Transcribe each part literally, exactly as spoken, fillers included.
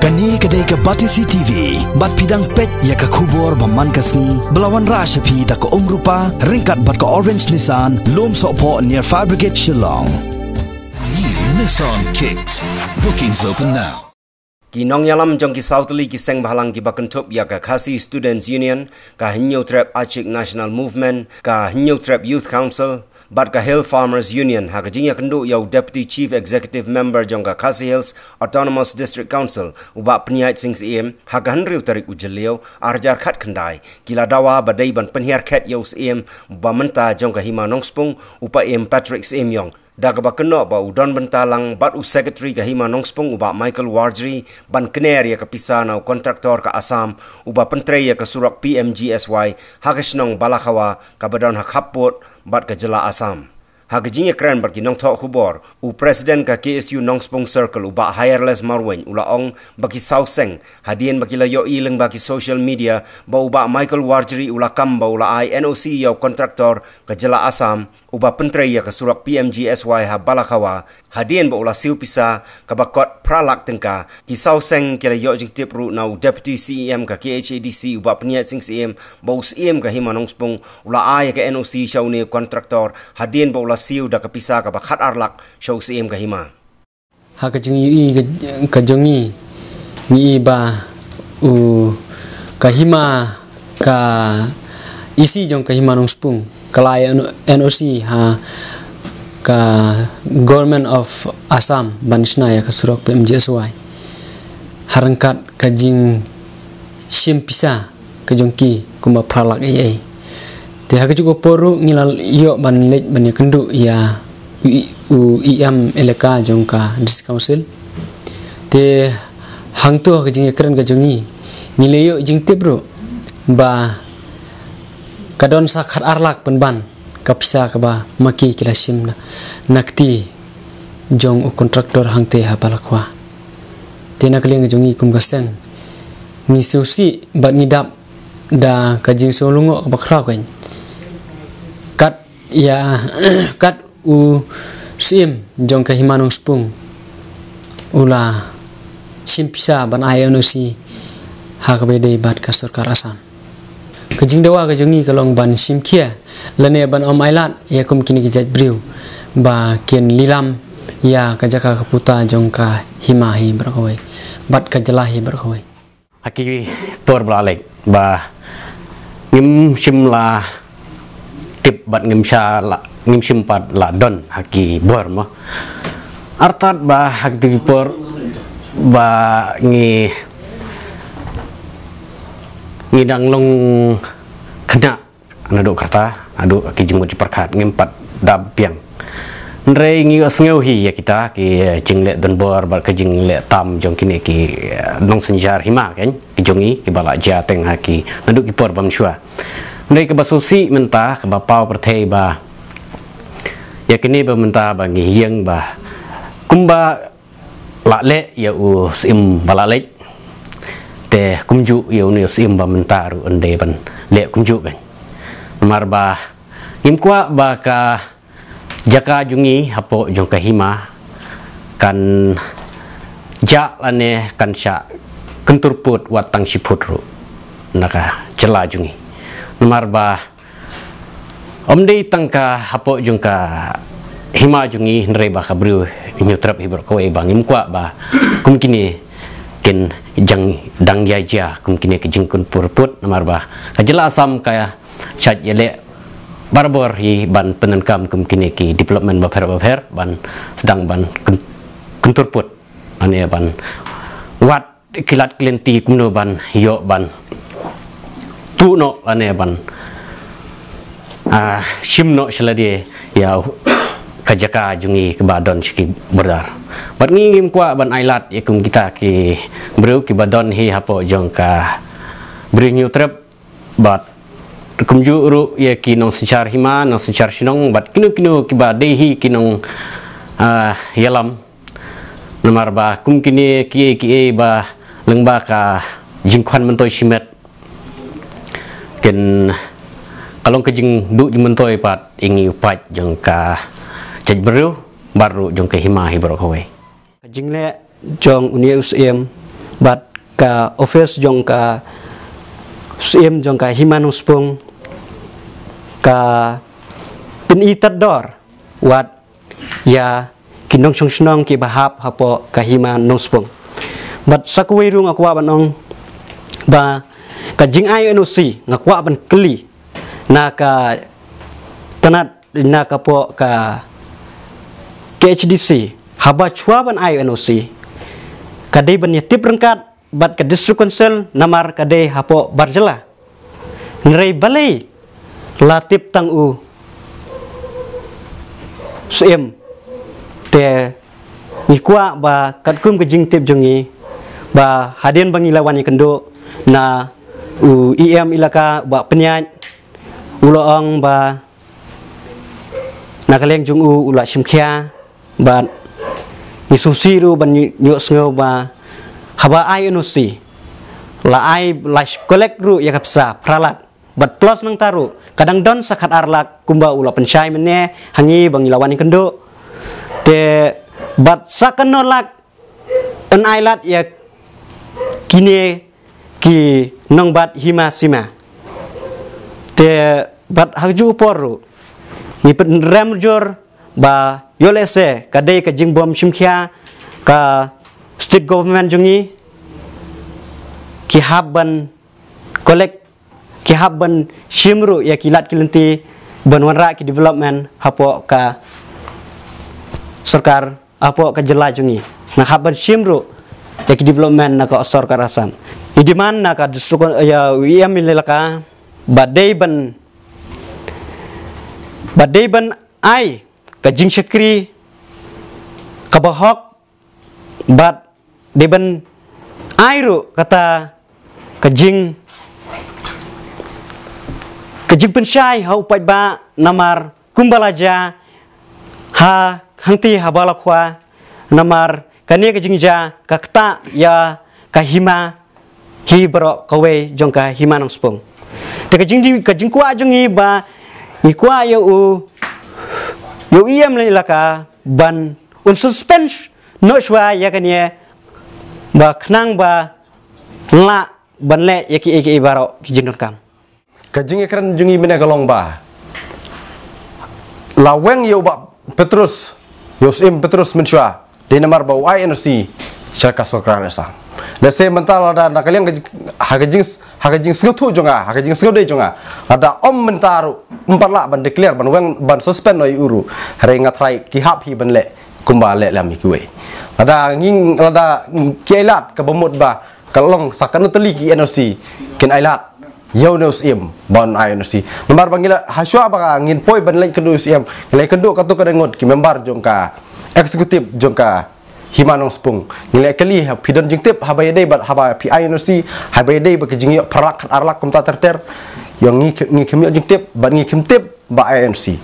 Kane ka dei ka Batesi T V, bad phi dang peit ïa ka khubor ba man ka sngi, ba la wanrah sha phi da ka Umrupa, ryngkat bad ka Orange Nissan, Lum Sohphoh near Fire Brigade Shillong. New Nissan Kicks. Bookings open now. Ki nongïalam jong ki saw tylli ki seng bhalang kiba kynthup ïa ka Khasi Students Union, ka Hynñiewtrep Achik National Movement, ka Hynñiewtrep Youth Council, bad ka Hill Farmers Union, ha ka jingïakynduh ïa u Deputy Chief Executive Member jong ka Khasi Hills Autonomous District Council, u Bah Pynïaid Sing Syiem, ha ka hynriew tarik u Jylliew, ar hajar khatkhyndai, ki la dawa ba dei ban pynhiar khet ïa u Syiem ba mynta jong ka Hima Nongspung, u Paiem Patrick Syiemiong, da kaba kynnoh ba u don bynta lang bad u Secretary ka Hima Nongspung, u Bah Michael Warjri, ban kner ïa ka pisa na u kontraktor ka Assam, uba pyntrei ïa ka surok P M G S Y, ha ka shnong Balakhawa, kaba don ha khappud bad ka jylla Assam. Ha ka jingïakren bad ki nongthoh khubor, u President ka K S U Nongspung Circle, u Bah Hireless Marwein, u la ong ba ki saw seng, hadien ba ki la ïohi lyngba ki social media, ba u Bah Michael Warjri u la kam ba u la ai N O C ïa u kontraktor ka jylla Assam, uba pyntrei ïa ka surok P M G S Y ha Balakhawa, hadien ba u la siew pisa kaba kot phra lak tyngka, ki saw seng ki la ïoh jingtip ruh na u Deputy C E M ka K H A D C, u Bah Pynïaid Sing Syiem, ba u Syiem ka Hima Nongspung u la ai ïa ka N O C sha une u kontraktor, hadien ba u la siew da ka pisa kaba khatar lak sha u Syiem ka Hima. Ha ka jingïohi ka, ka jong ngi, ngi i ba u ka Hima, ka E C jong ka Hima Nongspung, ka la ai N O C ha ka Government of Assam ban shna ïa ka surok P M G S Y, ha ryngkat ka jingshim pisa ka jong ki kumba phra lak ei ei. Te ha kajuh ka por ruh ngi la ïoh ban leit ban ïakynduh ïa u E M elaka jong ka District Council. Te hangto ha ka jingïakren ka jong ngi, ngi la ïoh jingtip ruh ba ka don sa khatar lak pynban ka pisa kaba ma ki ki la shim na, na kti jong u kontraktor hangtei ha Balakhawa. Te na ka liang ka jong ngi kum ka seng, ngi sngewsih bad ngi dap da ka jingsngewnguh kaba khraw keiñ. Kat ïa, kat u Syiem jong ka Hima Nongspung u la shim pisa ban ai N O C ha kaba ïadei bad ka sorkar Assam. Ka jingdawa ka jong ngi ka long ban shim khia lane ban ym ailad ïa kum kine ki jait briew ba kin lilam ïa ka jaka ka puta jong ka hima hi baroh kawei bad ka jylla hi baroh kawei. Ha ki por ba la leit ba ngim shym la tip bad ngim shym la, ngim shym pat la don ha ki bor mo. Artat ba ha ki por ba ngi, ngi dang long khynnah naduh kata, naduh ki jingmut jingpyrkhat ngim pat dap biang. Hynrei ngi sngew hi ïa kita ki jingleh donbor bad ki jingleh tam jong kine ki, eh, nongsynshar hima keiñ, ki jong ngi kiba la jia teng ha ki naduh ki por bamshuwa. Hynrei kaba sngewsih mynta kaba paw pyrthei ba ïa kine ba mynta ba ngi ïeng ba kumba la leh ïa u Syiem ba la leit, te kumjuh ïa une u Syiem ba mynta ruh yn dei ban leh kumjuh keiñ. Namar ba ngim kwah ba ka jaka jong ngi hapoh jong ka hima kan jah lane kan shah kyntur pud wat tang shi phut ruh na ka jylla jong ngi. Namar ba ym dei tang ka hapoh jong ka hima jong ngi, hynrei ba ka briew Hynñiewtrep hi baroh kawei ba ngim kwah ba kum kine kin jang dang ïa jia kum kine ki jingkyntur pud, namar ba ka jylla Assam ka shait ïaleh barabor hi ban pyndonkam kum kine ki development bapher bapher ban sdang ban kyn-, kyntur pud lane ban wad ki lad ki lynti kumno ban ïoh ban tuh noh lane ban, ah, shim noh sha lade ïa ka jaka jong ngi kaba don sha ki border. Bad ngi ngim kwah ban ailad ïa kum kita ki briew kiba don hi hapoh jong ka Bri Hynñiewtrep bad kumjuh ruh ïa ki nongsynshar hima, nongsynshar shnong bad kino kino kiba dei hi ki nong, ah, ïalam. Namar ba kum kine kiei kiei ba lyngba ka jingkhwan myntoi shimet kin ka long ka jingduh jingmyntoi pat ïa ngi u paid jong ka jaitbynriew bad ruh jong ka hima hi baroh kawei. Ka jingleh jong une u Syiem Bad ka office jong ka Syiem jong ka Hima Nongspung ka pyni tad dor wat ïa ki nongshong shnong kiba hap hapoh ka Hima Nongspung. Bad sa kawei ruh nga kwah ban ong ba ka jingai N O C nga kwah ban kylli na ka tnat na ka poh ka K H A D C, haba shuwa ban ai N O C ka dei ban ïa tip ryngkat bad ka District Council namar ka dei hapoh bar jylla. Hynrei balei la tip tang u Syiem? Te ngi kwah ba katkum ka jingtip jong ngi ba hadien ba ngi la wan ïakynduh na u E M Elaka Bah Pynïaid, u la ong ba na ka liang jong u u la shim khia, bad ngi sngewsih ruh ban ïoh sngew ba haba ai N O C la ai, la collect ruh ïa ka pisa phra lak. Bad plus nangta ruh ka dang don sa khatar lak kumba u la pynshai mynne ha ngi ba ngi la wan ïakynduh. Te bad sa kano lak yn ailad ïa kine ki nongbat hima sima. Te bad ha kajuh ka por ruh ngi pynrem jur ba ïoh lehse ka dei ka jingbym shim khia ka state government jong ngi, ki hap ban collect, ki hap ban shim ruh ïa ki lad ki lynti ban wanrah ki development hapoh ka sorkar, hapoh ka jylla jong ngi. Nga hap ban shim ruh ïa ki development na ka sorkar Assam. I demand na ka District, ïa u E M Elaka ba dei ban, ba dei ban ai ka jingshakri kaba hok, bad dei ban ai ruh kata ka jing, ka jingpynshai ha u paidbah namar kumba la jia ha hangti ha Balakhwa, namar kane ka jingjia ka ktah ïa ka hima hi baroh kawei jong ka Hima Nongspung. Te ka jingdi, ka jingkwah jong ngi ba ngi kwah ïa u, ïa u E M Elaka ban un suspend noh shuwa ïa kane ba khnang ba lah ban leh ïa kiei kiei baroh ki jingdonkam. Ka jingïakren jong ngi mynne ka long ba la weng ïa u Bah Petrus, ïa u Syiem Petrus mynshuwa, dei namar ba u ai N O C sha ka sorkar Assam. Lehse mynta lada na ka liang ka jing, ha ka jing, ha ka jingsngewthuh jong nga, ha ka jingsngewdei jong nga, lada ym mynta ruh ym pat lah ban declare, ban weng, ban suspend noh ïa u ruh. Hynrei nga tharai ki hap hi ban leh kumba leh lem ïa kiwei. Lada ngi, lada ki ailad kaba mut ba ka long sa kano tylli ki N O C kin ailad ïa une u Syiem ban ai N O C. Namar ba ngi la, ha shuwa ba ngin poi ban leit kynduh u Syiem, ngi la kynduh katto katne ngut ki member jong ka executive jong ka Hima Nongspung. Ngi la kylli ha phi don jingtip haba ïadei bad haba phi ai N O C, haba ïadei bad ka jingïoh phra lak khatar lak kumta ter ter. Ïa ngi, ngi kham ïoh jingtip bad ngi kham tip ba ai N O C.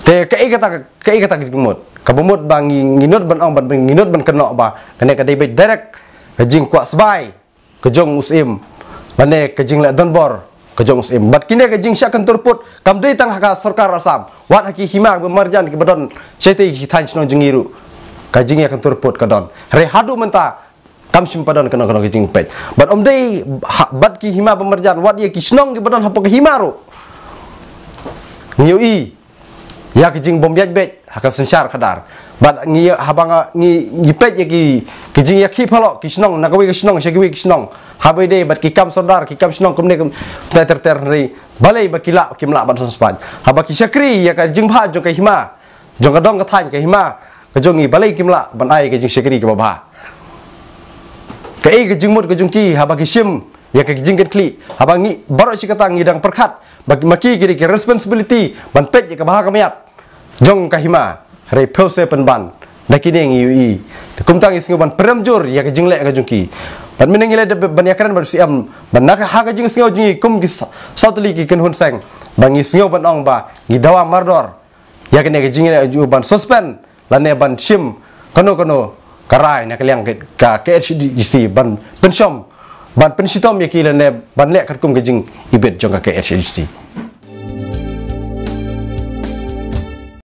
Te kaei kata, kaei kata ka jingmut? Kaba mut ba ngi, ngi nud ban ong, ban, ngi nud ban kynnoh ba kane ka dei beit direct ka jingkwah sbai ka jong u Syiem, lane ka jingleh donbor ka jong u Syiem. Bad kine ka jingshah kyntur put kam dei tang ha ka sorkar Assam, wat ha ki hima ba marjan kiba don shaitei ki thaiñ shnong jong ngi ruh ka jingïakyntur put ka don. Hynrei haduh mynta kam shym pat don kano kano ka jingpeit. Bad ym dei ha, bad ki hima ba marjan, wat ïa ki shnong kiba don hapoh ka hima ruh ngi ïohi ïa ka jingbym ïaid beit ha ka synshar khadar. Bad ngi, haba nga, ngi, ngi peit ïa ki, ki jingïakhih phalok ki shnong na kawei ka shnong sha kawei ka shnong, haba ïadei bad ki kam sordar, ki kam shnong kumne kumtai ter ter, hynrei balei ba ki lah, kim lah ban sngewspaid? Haba ki shakri ïa ka jingbha jong ka hima, jong ka dong ka thaiñ, ka hima ka jong ngi, balei kim lah ban ai ka jingshakri kaba bha? Kaei ka jingmut ka jong ki haba ki shim ïa ka jingkynkhlieh? Haba ngi baroh shi katta ngi dang pyrkhat ba ki, ma ki ki dei ki responsibility ban peit ïa ka bha ka miat jong ka hima, hynrei phew se pynban da kine ngi ïohi. Te kumta ngi sngew ban pynrem jur ïa ka jingleh ka jong ki. Bad mynne ngi la dep ban ïakren bad u Syiem ban na ka, ha ka jingsngew jong ngi kum ki sa-, saw tylli ki kynhun seng, ba ngi sngew ban ong ba ngi dawa mardor ïa kane ka jingleh ka jong u ban suspend lane ban shim kano kano ka rai na ka liang ka, ka K H A D C ban pynshom, ban pynshitom ïa ki lane ban leh katkum ka jingibit jong ka K H A D C.